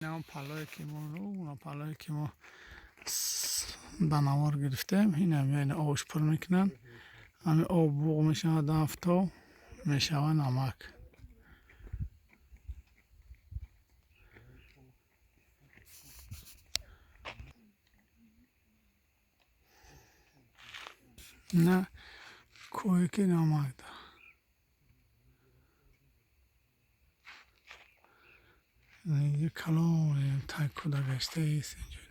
Инам паллое ки мо, паллое ки мо ба навор гирифтем, инам яъне обш пур мекунанд. Ҳамин об буғ мешавад, афтоб мешавад намак. На кӯҳе ки намак дорад. Калон тай кӯда гаштаист инҷо.